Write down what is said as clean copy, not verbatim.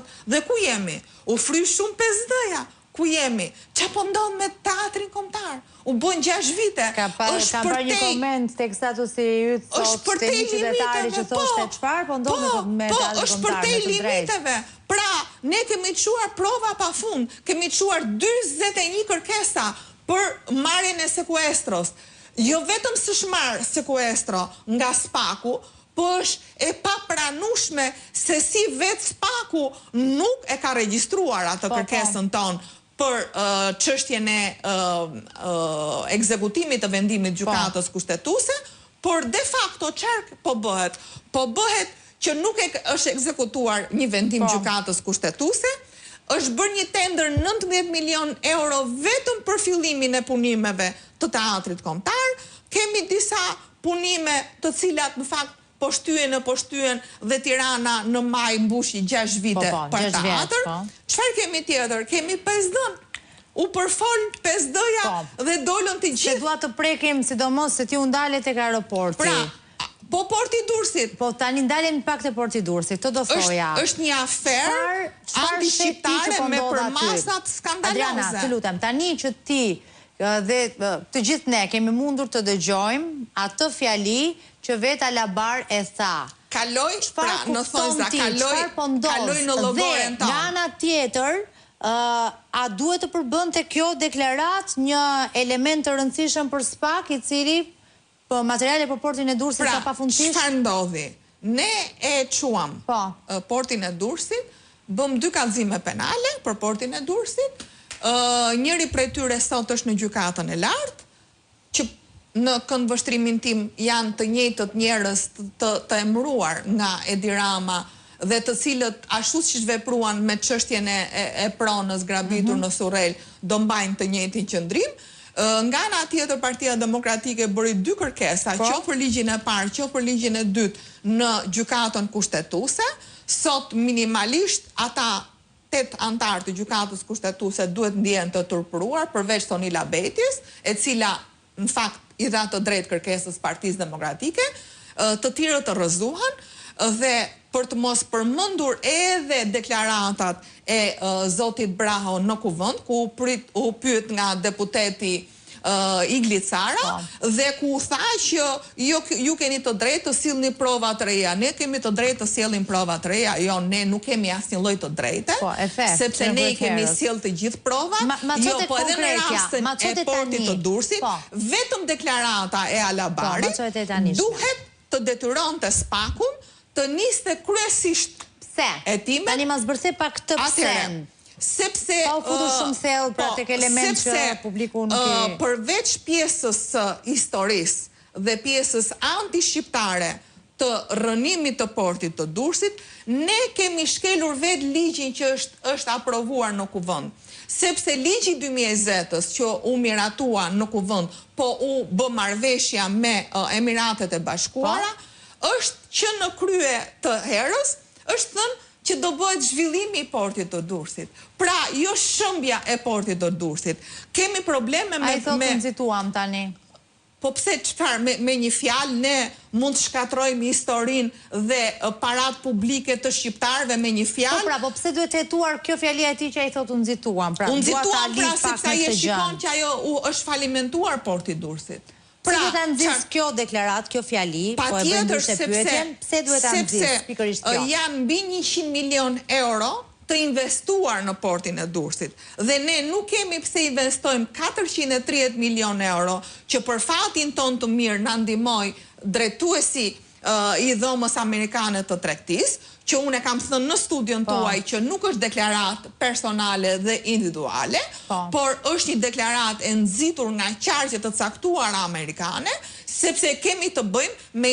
sot dhe ku jemi? U fry shumë 5D-ja, ku jemi? Ça po ndodh me teatrin kombëtar? U bënë 6 vite. Ka pa, Është kam parë një përtej koment tek statusi yt është sot te përtej një qytetari limiteve, që po. thoshte çfarë po ndodh Po, me me po, teatrin është kombëtar, përtej me të drejtë. limiteve. Pra, ne kemi çuar prova pa fund, kemi çuar 41 kërkesa për marrjen e sekuestros. Jo vetëm s'është marrë sekuestro nga Spaku, po është e papranueshme se si vetë Spaku nuk e ka regjistruar atë Po, po. kërkesën tonë për çështjen e ekzekutimit të vendimit Po. gjykatës kushtetuese, por de facto çfarë po bëhet? Po bëhet që nuk e është ekzekutuar një vendim Po. gjykatës kushtetuese, është bërë një tender 19 milion euro vetëm për fillimin e punimeve të teatrit kombëtar, kemi disa punime të cilat në fakt po shtyen e po shtyen dhe Tirana në maj mbushi 6 vite Po, po, për 6 vjet, teatr. po. Çfarë kemi tjetër? Kemi 5D-n. U përfol 5D-ja Po. dhe dolën të Se gjithë. dua të prekim, sidomos se ti u ndale tek aeroporti. Pra, po porti i Durrësit. Po tani ndalemi pak te porti i Durrësit, këtë do Është thoja. është një aferë Çfarë çfarë sheh ti që antishqiptare po me ndodh aty? përmasat Adriana, skandaloze. të lutem, tani që ti dhe të gjithë ne kemi mundur të dëgjojmë atë fjali që vetë Alabbar e tha. Kaloj, pra, Çfarë në kupton thonjza, ti? kaloj, Çfarë po ndodh? kaloj në Dhe llogoren nga tonë. ana tjetër, a duhet të përbënte kjo deklaratë një element të rëndësishëm për SPAK, i cili po materiale për portin e Durrësit Pra, ka pafundësisht? çfarë ndodhi? Ne e çuam Po. portin e Durrësit, bëm dy kallëzime penale për portin e Durrësit. Njëri prej tyre sot është në gjykatën e lartë, që në këndvështrimin tim janë të njëjtët njerëz të, të, të emëruar nga Edi Rama dhe të cilët ashtu siç vepruan me çështjen e, e, e pronës grabitur në Surrel, do mbajnë të njëjtin qëndrim. Nga ana tjetër Partia Demokratike bëri dy kërkesa, Po. qoftë për ligjin e parë, qoftë për ligjin e dytë në gjykatën kushtetuese. Sot minimalisht ata 8 anëtarë të gjykatës kushtetuese duhet ndjehen të turpëruar përveç Sonila Bejtjes, e cila në fakt i dha të drejtë kërkesës Partisë Demokratike, të tjerët të rrëzuan dhe për të mos përmendur edhe deklaratat e zotit Braho në kuvend, ku u prit, u pyet nga deputeti Igli Cara Po. dhe ku u tha që jo, ju keni të drejtë të sillni prova të reja, ne kemi të drejtë të sjellim prova të reja, jo, ne nuk kemi asnjë lloj të drejte, Po, e the, sepse që në ne i krye kemi herës. sjell të gjithë provat, Ma- ma jo, çote po edhe në konkretja, rastin ma e çote portit tani. të Durrësit, Po. vetëm deklarata e Alabarit Po, ma çote tani. duhet të detyronte Spakun të niste kryesisht Pse? hetimet. Tani ma zbërthe pak këtë Atëherë, psen. sepse Pa u futur shumë thellë, pra po, tek element që sepse, publiku nuk i- përveç pjesës së historisë dhe pjesës anti-shqiptare të rrënimit të portit të Durrësit, ne kemi shkelur vetë ligjin që është, është aprovuar në kuvend. Sepse ligji 2020-ës që u miratua në kuvend, po u bë marrëveshja me Emiratet e Bashkuara, Po. është që në krye të herës është thënë që do bëhet zhvillimi i portit të Durrësit. Pra, jo shëmbja e portit të Durrësit. Kemi probleme me Ai thotë me u nxituam tani. Po pse çfarë me, me një fjalë ne mund të shkatrojmë historinë dhe parat publike të shqiptarëve me një Po fjalë? pra, po pse duhet hetuar kjo fjalia e tij që ai thotë u nxituam? Pra, U dua ta nxituam pra lidh pak sepse me ai e këtë shikon gjë. që ajo u është falimentuar porti i Durrësit. Pse Pra, duhet ta nxis çfarë- kjo deklaratë, kjo fjali, Pa po e bëj tjetër ndryshe sepse pyetjen, pse duhet ta sepse, nxis pikërisht kjo? janë mbi 100 milion euro të investuar në portin e Durrësit. Dhe ne nuk kemi pse investojmë 430 milion euro që për fatin ton të mirë na ndihmoi drejtuesi i dhomës amerikane të tregtisë, që unë e kam thënë në studion Po. tuaj që nuk është deklaratë personale dhe individuale, Po. por është një deklaratë e nxitur nga qarqe të caktuara amerikane, sepse kemi të bëjmë me.